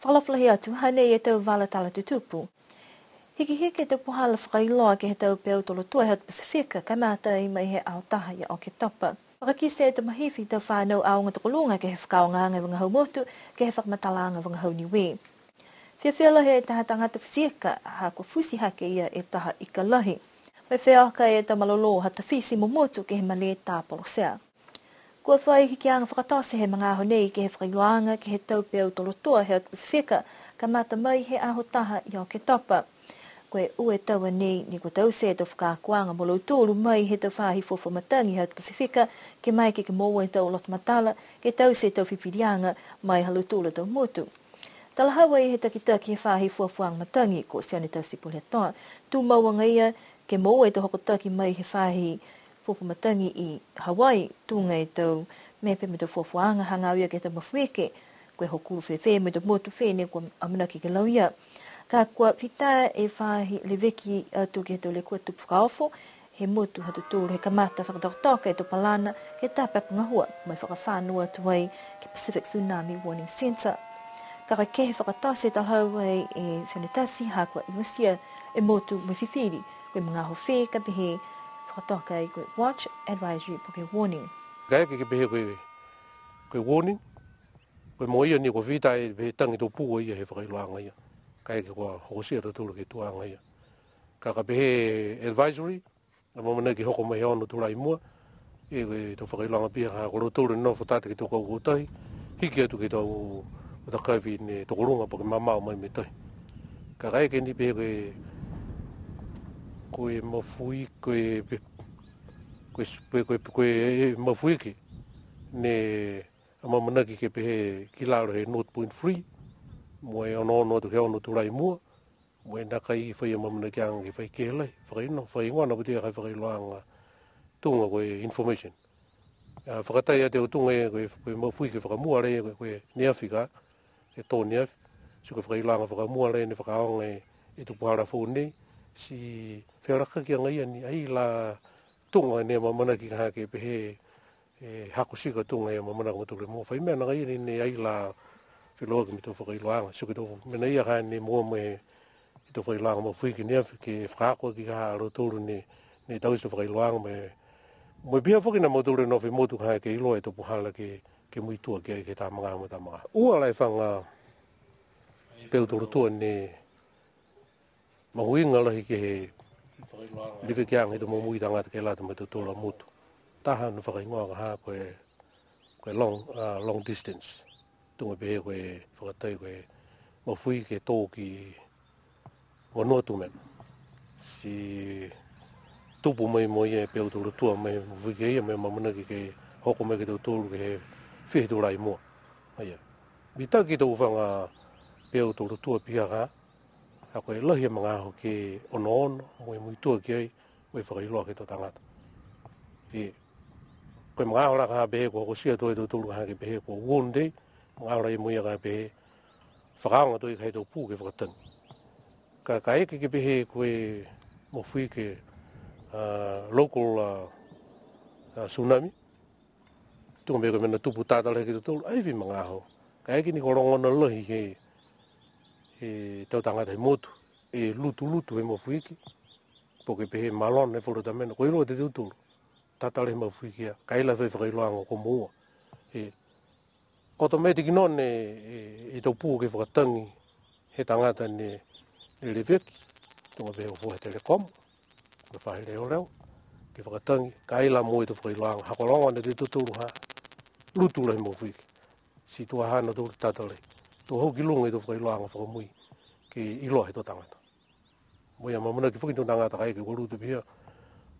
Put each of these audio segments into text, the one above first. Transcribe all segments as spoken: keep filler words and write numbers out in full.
Fakaalofa lahi atu, hanei e tau vala tala tutupu. Hikihiki e tau puhala fakailoa ke he tau peau tolotua he atu Pasifika, kamata ai mai he aho taha ia Oketopa. Fakakite e tau mahifi tau fanau aoga tokoluga ke he fakaaogaaga vagahau motu, ke he fakamatalaaga vagahau Niue. Fiafia lahi e taha tagata futi ika, ha kua futi hake ia e taha ika lahi. Mo e feoka e tau malolō ha Tafiti mo Motu ke he malē tā polosea. Kua fai hikiaga fakatote he magaaho nei ke he fakailoaaga ke he tau peau tolotua he atu Pasifika, kamata mai he aho taha ia Oketopa. Ko e ua e tau a nei, ne kua taute e tau fakaakoaga mo lautolu mai he tau faahi fuafua matagi he atu Pasifika, ke maeke ke moua e tau loto matala, ke taute e tau fifiliaga mai ha lautolu a tau motu. Talahau ai he takitaki he faahi fuafuaaga matagi, ko Sione Tasi Pulehetoa, tumau agaia ke moua e tau hokotaki mai he faahi fuafua matagi i Hawaii, tuga e tau mea pehē mo e tau fuafuaaga hagaao ia ke he tau mafuike, ko e hokulo fēfē mo e tau motu fē ne kua amanaki ke lauia. Ka kua fita e faahi leveki atu ke he tau lekua tupu fakaofo, he motu ha tautolu, he kamata fakatokatoka e tau palana, ke tapepa gahua, mo e fakafano atu ai ke he Pacific Tsunami Warning Centre. Ka e kehe fakatote e talahau ai e Sione Tasi, ha kua igatia e motu mo e fifili, ko e magaaho fē ka pehē fakatoka ai ko e watch, advisory, po ke warning. Kaeke ke pehē ko e, ko e warning, ko e moua ia ni kua fita e pehē tagi tau pū ia he fakailoaaga ia. Kaeke kua hokotia a tautolu ke he tuaga ia. Ka ka pehē advisory, amaamanaki ke hoko mai he ono tulā i mua, e, e tau fakailoaaga pihia ha ko lautolu ne nofo tata ke he tau kaukau tahi, hiki atu ke he tau matakavi ne tokoluga po ke mamao mai mo e tahi. Ka kaeke ni pehē ko e, ko e mafuike, ko e, ko e, ko e, ko e, ko e mafuike ne amaamanaki ke pehē ki lalo he nought point three, mo e onoono atu ke he ono tulā i mua, mo e nākai fai amaamanakiaga ke fai kehe lahi, fakaino, fakahigoa na putea ka e fakailoaaga tuga ko e information. A, fakatai atu e tuga e, ko e, ko e mafuike fakamua lahi, ko e, ko e neafi ka, e tō neafi. Ti ko e fakailoaaga fakamua lahi ne fakaaoga e, e tau puhala foou nei, ti felakaki agaia ni ai la tuga ne amaamanaki ka ke pehē, e, hako tika tuga e amaamanaki mo tole mo. Fai mena agaia ni ne ai la felakaki mo e tau fakailoaaga. Ti ko e tau mena ia ka ne moua mo e, e tau fakailoaaga mafuike ne, ke fakaako aki ka ha lautolu ne, ne taute e tau fakailoaaga mo e, mo e pihia foki na mautolu ne nofo he motu ka ke iloa e tau puhala ke, ke muitua ki ai ke he tau magaaho mo e tau magaaho. Ua la e faga peau tolotua ne mahuiga lahi ke he levekiaga he tau momoui tagata ke lata mo e tau tolo a motu. Taha ne fakahigoa ka ha ko e, ko e long, a, long distance. Tuga pehē ko e fakatai ko e mafuike tō ki Vanuatu mena. Ti tupu mai mo ia e peau tolotua mai mafuike ia mo e amaamanaki ke hoko mai ke he tautolu ke he fiha tulā i mua. Aia. Mitaki e tau faga peau tolotua pihia ka, ha ko e lahi e magaaho ke onoono, mo e muitua ki ai, mo e fakailoa ke he tau tagata. E, ko e magaaho la ka pehē kua hokotia tuai e tautolu ka ke pehē kua warn day, magaaho la ia mo ia ka pehē, fakaaoga tuai ka he tau pū ke fakatagi. Ka, kaeke ke pehē ko e mafuike, a, local, a, a, tsunami, tuga pehē ko e mena tupu tata lahi ke he tautolu, ai fai magaaho. Kaeke ni kua logona lahi he, he tau tagata he motu, e lutulutu he mafuike, po ke pehē malona e falu tau mena, ko e iloa e tautolu. Tata lahi he mafuike ia, ka e ai la fai fakailoaaga ko moua. E, automatic noa ne, e, e tau pū ke fakatagi he tagata ne, ne leveki, tuga pehē ko e faahi telekom, ko e faahi leoleo, ke fakatagi, ka e ai la mo e tau fakailoaaga, ha ko e logona e tautolu ha, lutu lahi e mafuike. Ti tua ha ne tau tata lahi. Tua hau ki luga e tau fakailoaaga fakamui, ke iloa he tau tagata. Mo e amaamanaki foki e tau tagata kaeke kua lutu pihia,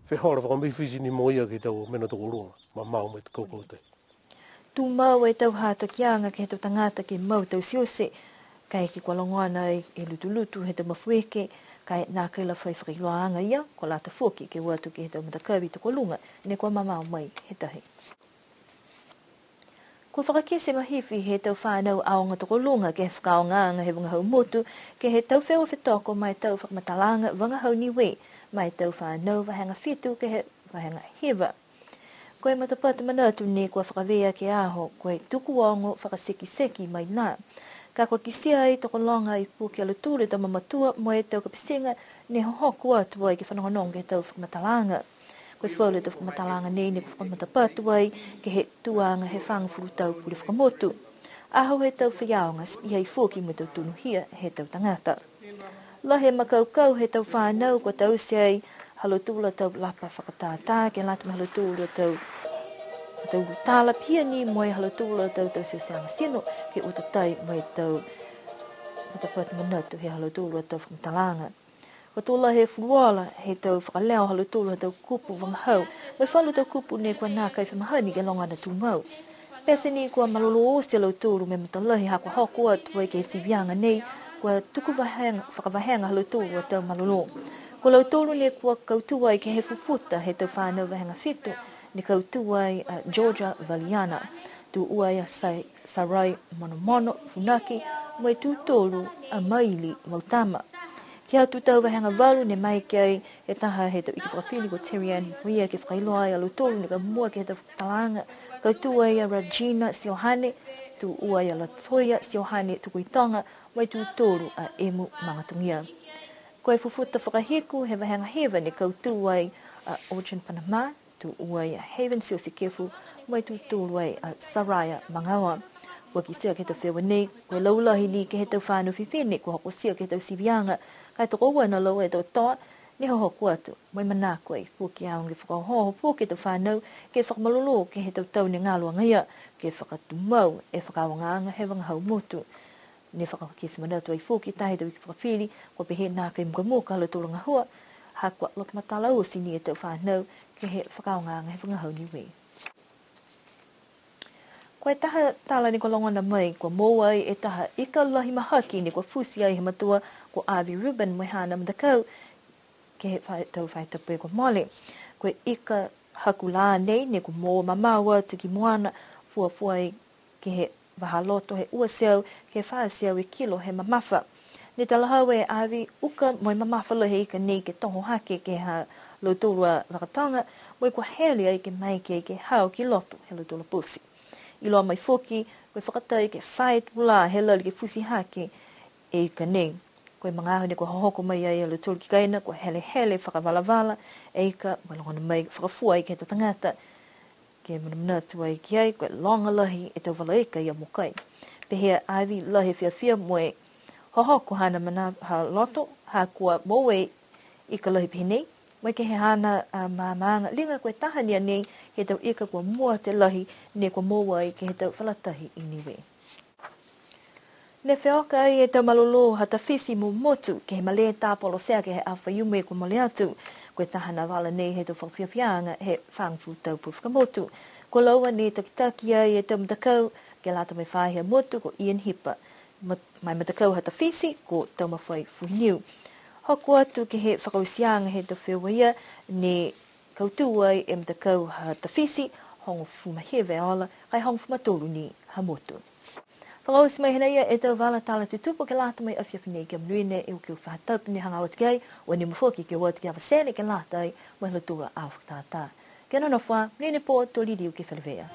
fehola fakamifiti ni mo ia ke he tau mena tokoluga, mamao mo e kaukau tahi. Tumau e tau hatakiaga ke he tau tagata ke mau tauteute, kaeke kua logona e, e lutulutu he tau mafuike, ka e nākai la fai fakailoaaga ia, kua lata foki ke o atu ke he tau matakavi tokoluga, ne kua mamao mai he tahi. Kua fakakite e mahifi he tau fanau aoga tokoluga ke he fakaaogaaga he vagahau motu, ke he tau feua fetoko ma e tau fakamatalaaga vagahau Niue, ma e tau fanau vahega fitu ke he vahega hiva. Ko e matapatu manatu ne kua fakavē aki e aho, ko e tukuogo fakatekiteki mai nā. Ka kua kitia ai tokologa ai foki a lautolu e tau mamatua mo e tau kapitiga ne hohoko atu ai ke fanogonogo ke he tau fakamatalaaga. Ko e falu he tau fakamatalaaga nei ne kua fakamatapatu ai ke he tuaga he fagofulu tau pule fakamotu. Aho he tau faiaoga, ti pihia foki mo e tau tonuhia he tau tagata. Lahi e makaukau he tau fanau kua taute ai ha lautolu a tau lapa fakatātā, ke lata mo e ha lautolu a tau, tau tala pihia ni mo e ha lautolu a tau, tau tauteaga tino, ke utatai mo e tau matapatu manatu he ha lautolu a tau fakamatalaaga. Kua tō lahi e fulufuluola he tau fakaleo ha lautolu a tau kupu vagahau, mo e falu tau kupu ne kua nākai fa mahani ke logona tumau. Pete ni kua malolō oti a lautolu mo e matalahi ha kua hoko atu ai ke he siviaga nei, kua tuku vahega, fakavahega ha lautolu a tau malolō. Ko lautolu ne kua kautū ai ke he fufuta he tau fanau vahega fitu, ne kautū ai a Georgia Valiana, tū ua ai a Sai-, Sarai Monomono Funaki, mo e tū tolu a Maili Mautama. Ke he tau vahega valu ne maeke ai e taha he tau iki fakafili ko Terry Ann Mokoia ke fakailoa ai a lautolu ne kua mua ke he tau fakamatalaaga, kautū ai a Regina Siohane, tū ua ai a Latoya Siohane Tukuitoga, mo e tū tolu a Emu Magatogia. Ko e fufuta fakahiku he vahega hiva ne kautū ai a Origin Panama, tū ua ai a Haven Siosikefu, mo e tū tolu ai a Saraia Magaoa. Kua kitia ke he tau feua nei, ko e laulahi ni ke he tau fanau fifine kua hokotia ke he tau siviaga, ka e tokoua a laua e tau toa ne hohoko atu, mo e manako ai foki ke aoga ke fakaohooho foki e tau fanau ke fakamalolō ke he tau tau ne galo agaia, ke fakatumau e fakaaogaaga he vagahau motu. Ne fakakite manatu ai foki taha he tau iki fakafili, kua pehē nākai mukamuka ha lautolu a gahua, ha kua loto matala oti ni e tau fanau ke he fakaaogaaga he vagahau Niue. Ko e taha tala ne kua logona mai, kua moua ai e taha ika lahi mahaki ne kua futi ai he matua ko Avi Rubin mo e haana matakau ke he fā-, tau faahi tapu kua mole. Ko e ika haku lā nei ne kua moua mamao atu ki moana, fuafua ai ke he vahā loto he ua e teau ke he fā e teau e kilo he mamafa. Ne talahau e Avi, uka mo e mamafa lahi e ika nei ke toho hake ke he ha lautolu a vakatoga, mo e kua hele ai ke maeke ke hao ki loto he ha lautolu a poti. Iloa mai foki, ko e fakatai ke fā e tulā he lali ke futi hake e ika nei. Ko e magaaho ne kua hohoko mai ai a lautolu ki kaina, kua helehele fakavalavala e ika, mo e logona mai fakafua ai ke he tau tagata. Ke manamanatu ai ki ai, ko e loga lahi e tau vala ika ia mo kai. Pehē a Avi, lahi e fiafia mo e hohoko haana manako ha loto, ha kua moua e ika lahi pehē nei, mo e ke he haana, a, maamaaga liga ko e taha ni a nei he tau ika kua mua atu lahi ne kua moua ai ke he tau fakalataha i Niue. Ne feoka ai e tau malolō ha Tafiti mo Motu ke he malē tā polo sea ke he aho Faiumu kua mole atu. Ko e taha a vala nei he tau fakafiafiaaga he fagofulu tau pule fakamotu. Ko laua ne takitaki ai e tau matakau ke lata mo e faahi a Motu ko Ian Hipa. Mat-, ma e matakau ha Tafiti ko Taumafai Fuhiniu. Hoko atu ke he fakaotiaga he tau feua ia ne kautū ai e matakau ha Tafiti, hogofulu ma hiva e ola, ka e hogofulu ma tolu ni ha Motu. Fakaoti mai hēnā ia e tau vala tala tutupu ke lata mo e afiafi nei. Kia monuina e ukiuki faahi tapu ne hagaao atu ki ai, ua nimo foki ke o atu ki Avatele ke lata ai mo e ha lautolu a aho fakatātā. Kia nonofo ā, monuina e pō, to liliu ke feleveia.